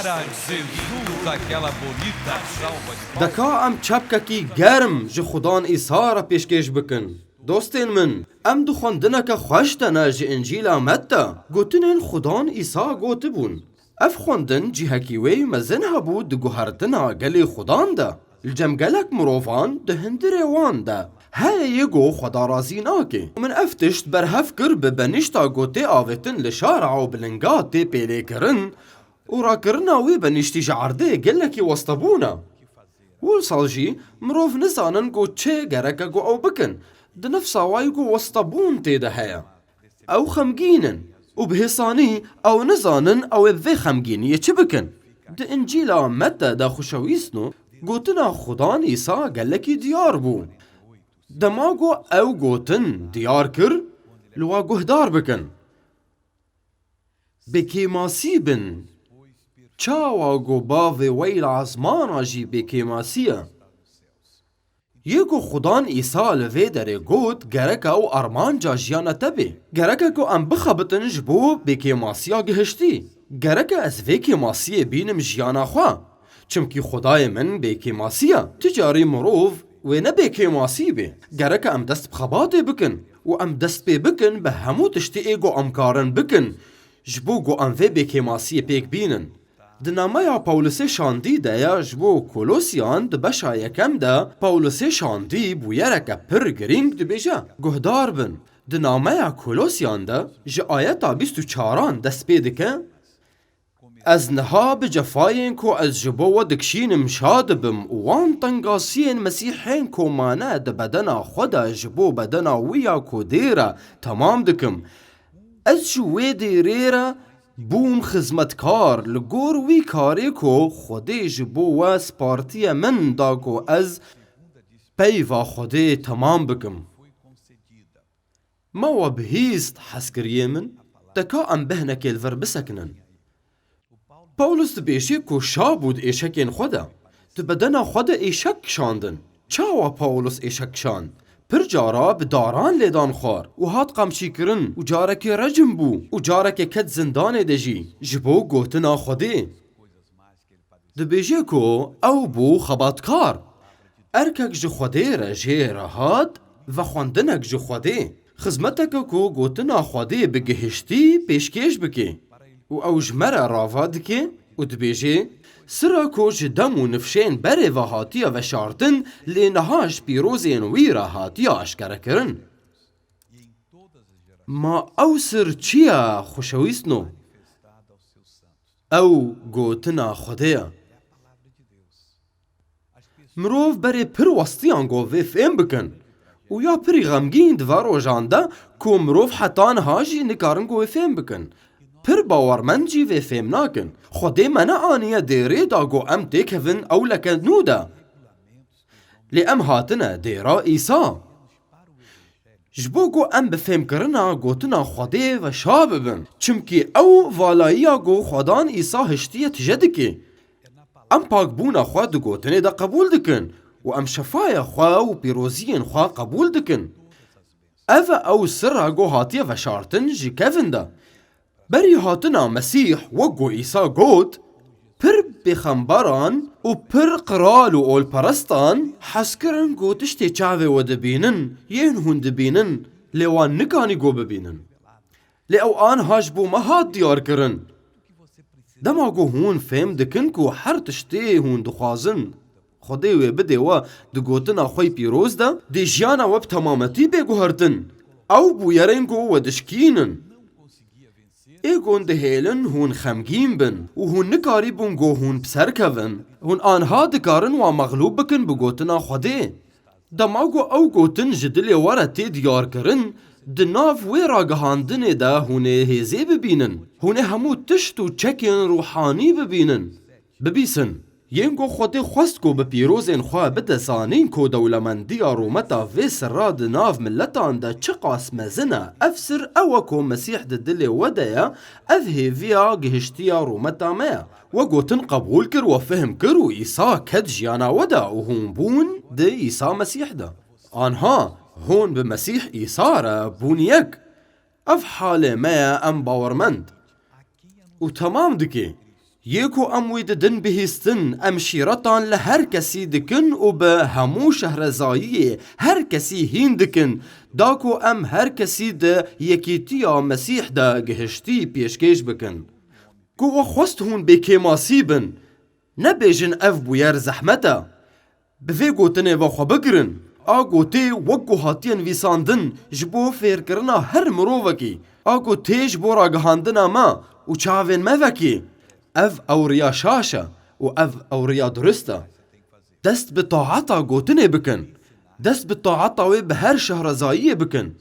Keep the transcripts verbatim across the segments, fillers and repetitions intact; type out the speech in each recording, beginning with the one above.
Cara de Jesus, aquela bonita salva de palmas. Deka em çepkekî germ ji Xudan Îsa re pêşkêş bikin. Dostên min, em di xwendineke xweş de ne ji Încîla Metta. Gotinên Xudan Îsa gotibûn. Ev xwendin cihekî wê mezin hebû di guhertina gelê Xudan de. Li cem gelek mirovan di hundirê wan de heye yê ku Xweda razî nake. Min ev tişt berhev kir bi benîşta ku tê avêtin li şara û bi linga tê pêlêkirin û rakirina wê benîştî ji erdê gelekî westebûn e. Wisa jî mirov nizanin ku çi gereke ku ew bikin, di nefsa wayî ku westebûn tê de heye. Ew xemgîn in û bi hêsanî ew nizanin ew ê bi vê xemgîniyê çi bikin. Di Încîla Metta de xweşewîstno gotina Xudan Îsa gelekî diyar bû. Dema ku ew gotin diyar kir, li wa guhdar bikin. Bêkêmasî bin. Çawa ku bavê we yî li ezmana jî bêkêmasî ye. Yê ku Xudan Îsa li vê derê got, gerek ew armanca jiyana te bê. Gereke ku em bixebitin ji bo bêkêmasiya gihiştî. Gereke ez vê kêmasiyê bînim jiyana xwe. Çimkî Xwedayê min bêkêmasî ye. Ti carî mirov wê ne bêkêmasî bê. Gereke em dest bi xebatê bikin û em dest pê bikin bi hemû tiştê ê ku em karin bikin, ji bo ku em vê bêkêmasiyê pêk bînin. Di nameya Pawlisê şandî de ya ji bo Kolosyan di beşa yekem de Pawlisê şandî bûyereke pir girîng dibêje. Guhdar bin. Di nameya Kolosyan de ji ayeta bîst û çaran dest pê dike, Ez niha bi cefayên ku ez ji bo we dikişînim şa dibim û wan tengasiyên Mesîhên ku mane di bedena xwe de ji bo bedena wî ya ku dê re temam dikim. Ez ji wê dêrê re bûm xizmetkar, li gor wî karê ku Xwedê ji bo we spartiye min da ku ez peyva Xwedê temam bikim. Ma we bihîst hezkiriyê min? Te ka em behnekê li vir bisekinin. Pawlos dibêje ku şa bû di êşekên xwe de. Di bedena xwe de êşek kişandin. Çawa Pawlos êşek kişand? Pir cara bi daran lêdan xwar û hat qamçîkirin û carekê recm bû û carekê ket zindanê de jî ji bo gotina Xwedê. Dibêje ku ew bû xebatkar. Erkek ji Xwedê re jê re hat, vexwendinek ji Xwedê. Xizmeteke ku gotina Xwedê bi gihiştî pêşkêş bike. Û ew ji me re rava dike û dibêje, Sira ku ji dem û nifşên berê ve hatiye veşartin, lê niha ji pîrozên wî re hatiye aşkerekirin. Ma ew sir çi ye, xweşewîstno? Ew gotina Xwedê ye. Mirov berê pir westiyan ku vê fêm bikin û ya pirî xemgîn di van rojan de ku mirov heta niha jî nikarin ku wê fêm bikin. Pir bawermend jî vê fêm nakin. Xwedê me neaniye dêrê da ku em têkevin ewleke nû de. Lê em hatine dêra Îsa. Ji bo ku em bi fêmkirina gotina Xwedê ve şa bibin. Çimkî ew valayiya ku Xwedan Îsa hiştiye tije dike. Em pakbûna xwe di gotinê de qebûl dikin û em şefaya xwe û pîroziyên xwe qebûl dikin. Ev e ew sira ku hatiye veşartin ji kevin de. Berî hatina Mesîh, wek ku Îsa got, pir pêxemberan û pir qral û olperestan hez kirin ku tiştê çavê we dibînin, yên hûn dibînin, lê wan nikanî ku bibînin. Lê ew anha ji bo me hat diyar kirin. Dema ku hûn fêm dikin ku her tiştê hûn dixwazin, Xwedê wê bidê we di gotina xwe yî pîroz de, dê jiyana we bi temametî bê guhertin. Ew bûyerên ku we dişkînin. Ê ku hûn dihêlin hûn xemgîn bin û hûn nikarîbûn ku hûn bi ser kevin, hûn anha dikarin wan mexlûb bikin bi gotina Xwedê. Dema ku ew gotin ji dilê we re tê diyarkirin, di nav wê ragihandinê de hûn ê hêzê bibînin. Hûn ê hemû tişt û çekên ruhanî bibînin. Bibîsin. Yên ku Xwedê xwest ku bi pîrozên xwe bide zanîn ku dewlemendiya rûmeta vê sirra di nav miletan de çiqas mezin e, ev sir ew e ku Mesîh di dilê we de ye, ev hêviya gihiştiya rûmeta me ye. We gotin qebûl kir, we fehm kir û Îsa ket jiyana we de û hûn bûn di Îsa Mesîh de. Anha hûn bi Mesîh Îsa re bûn yek. Ev halê me ye em bawermend. Û temam dike. Yê ku em wî didin bihîstin, em şîretan li her kesî dikin û bi hemû şehrezayiyê her kesî hîn dikin, da ku em her kesî di yekîtiya Mesîh de gihiştî pêşkêş bikin. Ku we xwest hûn bêkêmasî bin, nebêjin ev bûyer zehmet e. Bi vê gotinê ve xwe bigirin. A gotê wek ku hatiye nivîsandin ji bo fêrkirina her mirovekî. A gotê ji bo ragihandina me û çavên me vekê. Ev ew riya şaş e û ev ew riya durist e. Dest bi taeta gotinê bikin. Dest bi taeta wê bi her şehrezayiyê bikin.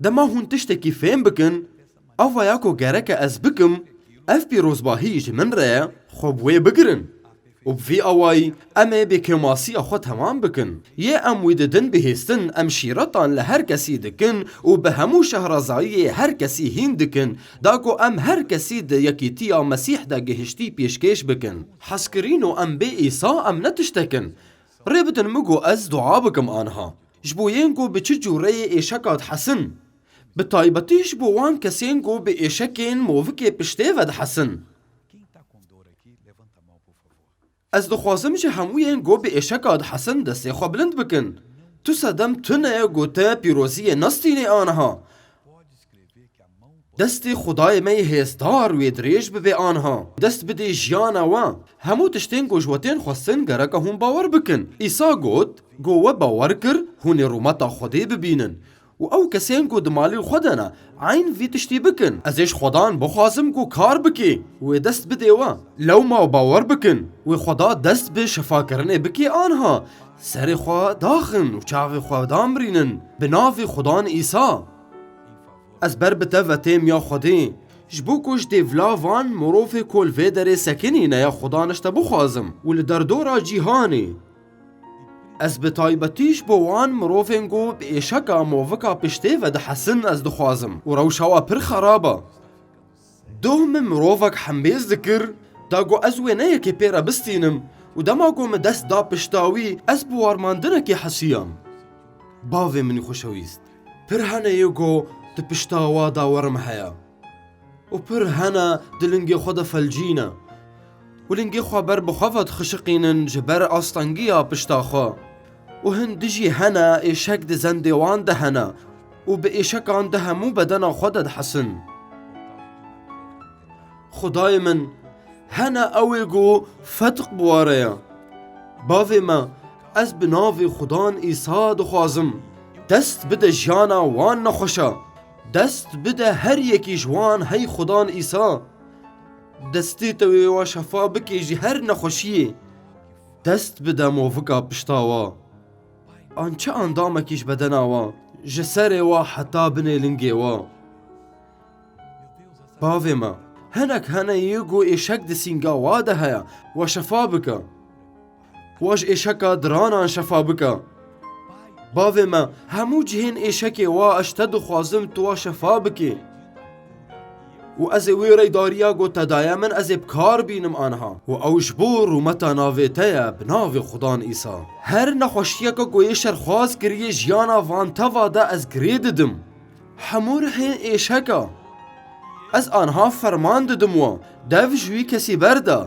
Dema hûn tiştekî fêm bikin, ava ya ku gereke ez bikim, ev pîrozbahî ji min re ye, xwe bi wê bigirin. Û bi vî awayî em ê bêkêmasiya xwe temam bikin. Yê em wî didin bihîstin, em şîretan li her kesî dikin û bi hemû şehrezayiyê her kesî hîn dikin, da ku em her kesî di yekîtiya Mesîh de gihiştî pêşkêş bikin. Hezkirîn û em bê Îsa em ne tiştek in. Rê bidin min ku ez dua bikim aniha. Ji bo yên ku bi çi cûreyê êşeka dihesin. Bi taybetî ji bo wan kesên ku bi êşekên movikê piştê ve dihesin. Ez dixwazim ji hemû yên ku bi êşeka dihesin destê xwe bilind bikin. Tu sedem tune ku te pîroziyê nestînê aniha. Destê Xwedayê me yê hêzdar wê dirêj bibe aniha. Dest bidê jiyana we. Hemû tiştên ku ji we tên xwestin gereke hûn bawer bikin. Îsa got, ku we bawer kir, hûn ê rûmeta Xwedê bibînin. Û ew kesên ku di malê xwe de ne, eyn vî tiştî bikin. Ez ê ji Xwedan bixwazim ku kar bike. Wê dest bidê we. Lewma bawer bikin. Wê Xweda dest bi şefakirinê bike aniha. Serê xwe daxin û çavê xwe damirînin. Bi navê Xwedan Îsa. Ez ber bi te ve têm ya Xwedê, ji bo ku ji dêvla van mirovê ku li vê derê sekinîne ya Xwedan ji te bixwazim û li derdora cîhanê. Ez bi taybetî ji bo wan mirovên ku bi êşeka movika piştê ve dihesin ez dixwazim û rewşa we pir xerab e. Doh min mirovek hembêz dikir, da ku ez wê ne yekê pê re bistînim û dema ku min dest da pişta wî, ez bi warmandinekê hesiyam. Bavê min ê xweşewîst, pir hene yê ku di pişta wa de werim heye û pir hene di lingê xwe de felcî ne û lingê xwe ber bi xwe ve dixişiqînin ji ber astengiya pişta xwe. Û hin dijî hene êşek di zendê wan de hene û bi êşekan di hemû bedena xwe de dihesin. Xwedayê min, hene ew ê ku fetq biware ye. Bavê me, ez bi navê Xudan Îsa dixwazim, dest bide jiyana wan nexweşa. Dest bide her yekî ji wan hey Xudan Îsa. Destê te wê wa şefa bike ji her nexweşiyê. Dest bide movika pişta wa. An çi endamekî ji bedena wa, ji serê wa heta binê lingê wa. Bavê me, hinek hene yê ku êşek di sînga wa de heye, wa şefa bike. Wa ji êşeka diranan şefa bike. Bavê me, hemû cihên êşekê wa ez ji te dixwazim tu wa şefa bikî. Û ez ê wê reydariya ku te daye min ez ê bi kar bînim aniha. Û ew ji bo rûmeta navê te ye bi navê Xudan Îsa. Her nexweşiyeke ku yê şerxwaz kiriye jiyana van teva de ez girê didim. Hemû rihên êşeka. Ez aniha ferman didim we, dev ji wî kesî berde.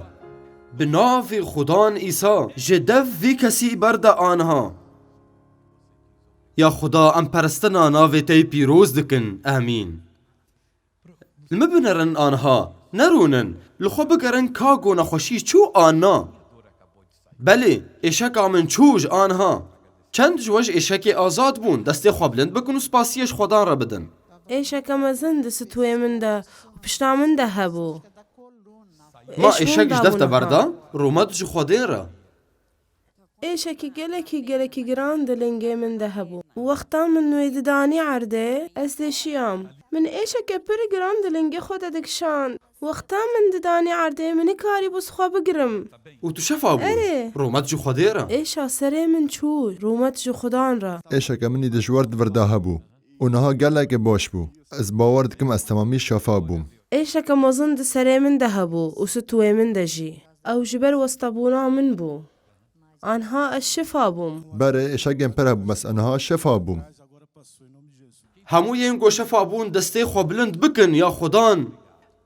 Bi navê Xudan Îsa, ji dev vî kesî berde aniha. Ya Xuda, em peristina navê te yê pîroz dikin. Amîn. Li min binerin aniha, nerûnin, li xwe bigerin ka ku nexweşî çû an na. Belê, êşeka min çû ji aniha. Çend ji we ji êşekê azad bûn, destê xwe bilind bikin û spasiye ji Xwedan re bidin. Êşeke mezin di stûyê min de û pişta min de hebû. Ma êşek ji dev te berda, rûmet ji Xwedê re. Êşekî gelekî, gelekî giran di lingê min de hebû. Wexta min wê didanî erdê, ez dêşiyam. Min êşeke pir giran di lingê xwe de dikişand. Wexta min didanî erdê, min nikarîbû ji xwe bigirim. Û tu şefa bû? Erê. Rûmet ji Xwedê re. Êşa serê min çû, rûmet ji Xudan re. Êşeke min î dijwar di vir de hebû. Û niha gelekê baş bû. Ez bawer dikim ez temamî şefa bûm. Êşeke mezin di serê min de hebû û stûyê min de jî. Ew ji ber westebûna min bû. Anha ez şifa bûm. Berê êşegên pir hebû, bes aniha şifa bûm. Hemû yên ku şifa bûn destê xwe bilind bikin ya Xudan.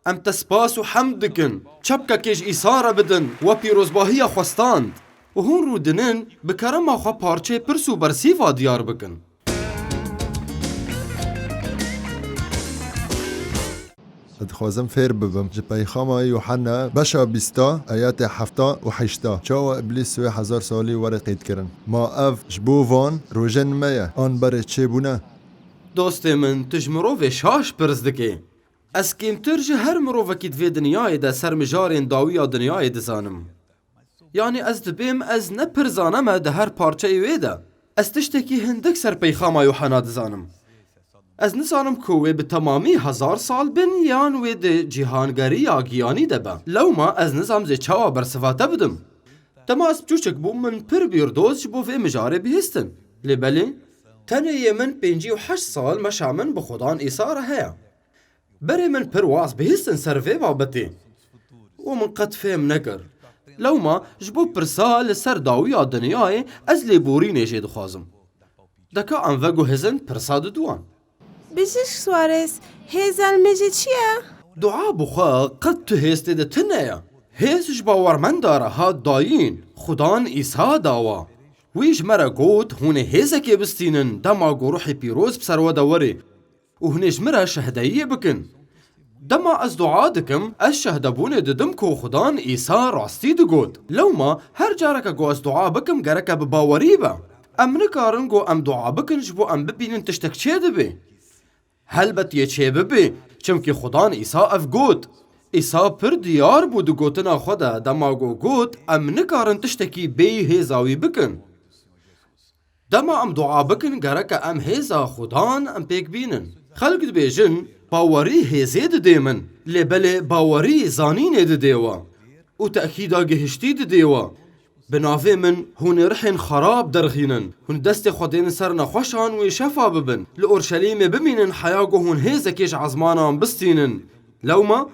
Em te spas û hemd dikin. Çepkekê ji Îsa re bidin, we pîrozbahiya xwe stand. Û hûn rûdinin, bi kerema xwe parçeyê pirs û bersîva diyar bikin. Dixwazim fêr bibim. Ji peyxama Yuhanna beşa bîsta, ayetê hefta û heşta. Çawa Îblîs wê hezar salî were qeydkirin? Ma ev ji bo van rojên me ye, an berê çêbûne? Dostê min, tu ji mirovê şaş pirs dikê. Ez kêmtir ji her mirovekî di vê dinyayê de ser mijarên dawiya dinyayê dizanim. Yanî ez dibêm ez ne pir zane me di her parçeyê wê de. Ez tiştekî hindik ser peyxama Yuhena dizanim. Ez nizanim ku wê bi temamî hezar sal bin yan wê di cîhangeriya giyanî de be. Lewma ez nizam zê çawa bersiva te bidim. Dema ez piçûçik bûm, min pir bîrdoz ji bo vê mijarê bihîstin. Lê belê, tenê yê min pêncî û heşt sal meşa min bi Xudan Îsa re heye. Berê min pir waz bihîstin ser vê babetê û min qet fêm nekir. Lewma ji bo pirsa li ser dawiya dinyayê ez lêborînê jê dixwazim. Deka em veguhizin pirsa diduwan. Bijîşk Suarez, hêza li me jê çi ye? Dua bixwe, qet tu hêz tê de tune ye. Hêz ji bawermenda re hat dayîn. Xudan Îsa dawa. Wî ji me re got, hûn ê hêzekê bistînin, dema ku Ruhê Pîroz bi ser we de werê. Û hûn ê ji min re şehdeyiyê bikin. Dema ez dua dikim, ez şehdebûnê didim ku Xudan Îsa rastî digot. Lewma her careke ku ez dua bikim gereke bi bawerî be. Em nikarin ku em dua bikin ji bo em bibînin tiştek çêdibe. Helbet yê çêbibe, çimkî Xudan Îsa ev got. Îsa pir diyar bû di gotina xwe de, dema ku got, em nikarin tiştekî bêyî hêza wî bikin. Dema em dua bikin, gereke em hêza Xudan em pêk bînin. Xelk dibêjin, bawerî hêzê didê min, lê belê bawerî zanînê didê we û tekîda gihiştî didê we. Bi navê min hûn ê rihên xerab derxînin. Hûn destê xwe dênin ser nexweşan wê şefa bibin. Li Orşelîmê bimînin heya ku hûn hêzekê ji ezmanan bistînin. Lewma,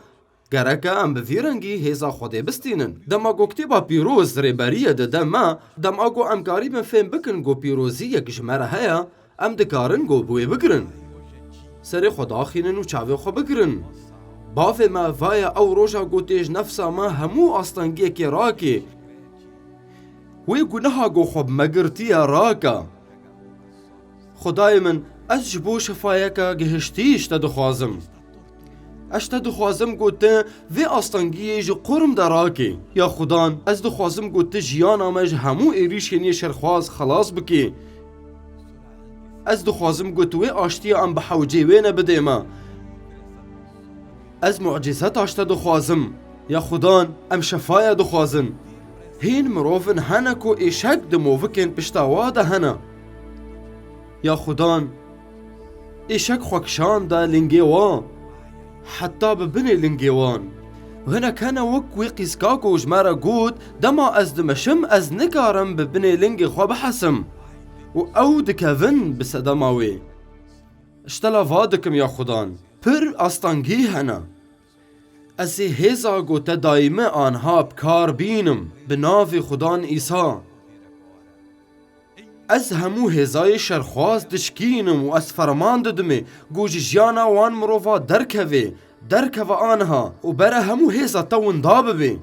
gereke em bi vî rengî hêza Xwedê bistînin. Dema ku Kitêba Pîroz rêberiyê dide me, dema ku em karîbin fêm bikin ku pîroziyek ji me re heye, em dikarin ku bi wê bigirin. Serê xwe daxînin û çavê xwe bigirin. Bavê me, vaye ew roja ku tê ji nefsa me hemû astengiyekê rakê. Wê guneha ku xwe bi me girtiye rake. Xwedayê min, ez ji bo şefayeke gihiştî ji te dixwazim. Ez ji te dixwazim ku tu vê astengiyê ji qurm de rakî. Ya Xudan, ez dixwazim ku tu jiyana me ji hemû êrîşên yê şerxwaz xelas bikî. Ez dixwazim ku tu wê aştiya em bi hewcê wê ne bidê me. Ez mucîzeta ji te dixwazim. Ya Xudan, em şefaya dixwazin. Hîn mirovin hene ku êşek di movikên pişta wa de hene. Ya Xudan, êşek xwe kişande lingê wan, heta bi binê lingê wan. Û hinek hene wek wê qîzka ku ji me re got, dema ez dimeşim, ez nikarim bi binê lingê xwe bihesim. Û ew dikevin bi sedema wê. Ji te lava dikim ya Xudan, pir astengî hene. Ez ê hêza ku te dayî me anha bi kar bînim, bi navê Xudan Îsa. Ez hemû hêzayê şerxwaz dişkînim û ez ferman didimê ku ji jiyana wan mirova derkeve, derkeve anha û bere hemû hêza te winda bibe.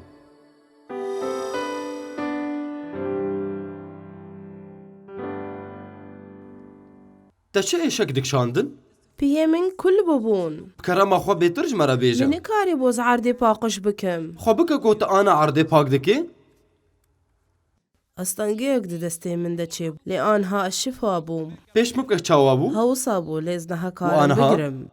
Te çi êşek dikişandin? Piyê min kul bûbûn. Bi kerema xwe bêtir ji me re bêje. Min nikarîbû ez erdê paqij bikim. Xwe bike ku tu ana erdê pak dikê. Astengiyek di destê min de çêbû, lê anha ez şifa bûm. Pêş min bike çawa bû? Hewsa bû, lê ez niha karim bigrim.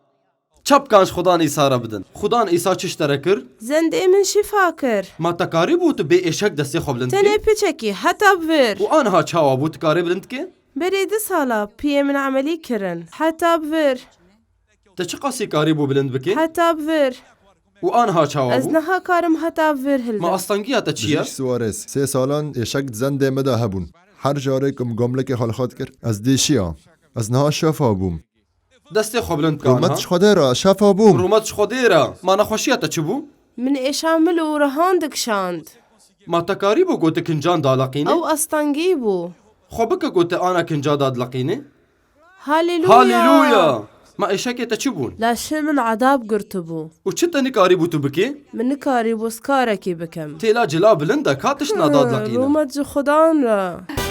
Çapkan ji Xudan Îsa re bidin. Xudan Îsa çi ji te re kir? Zendê min şifa kir. Ma te karîbû tu bê êşek destê xwe bilind bikî? Tenê piçekî, heta bi vir. Û anha çawa bû tu karê bilind bikî? Berê du sala piyê min emelî kirin. Heta bi vir. Te çiqasî karîbû bilind bikî? Heta bi vir. Û anha çawa bû? Ez niha karim heta bi vir hildim. Ma astengiya te çi ye? Bijîşk Suarez, sê salan êşek di zendê me de hebûn. Her carê ku min gomlekê xwe li xwe dikir, ez dêşiya. Ez niha şefa bûm. Destê xwe bilind bike anha. Rûmet ji Xwedê re, şefa bûm. Rûmet ji Xwedê re. Ma nexweşiya te çi bû? Min êşa mil û rihan dikişand. Ma te karîbû ku tu kincan daleqînî? Ew astengî bû. Xwe bike ku tu ana kinca dadileqînî. Haleluya! Haleluya! Ma êşekê te çi bûn? Laşê min edab girtibû. Û çi te nikarîbû tu bikî? Min nikarîbû ez karekî bikim. Têla cila bilind e, ka tişt nedat leqîne. Rûmet ji Xudan re.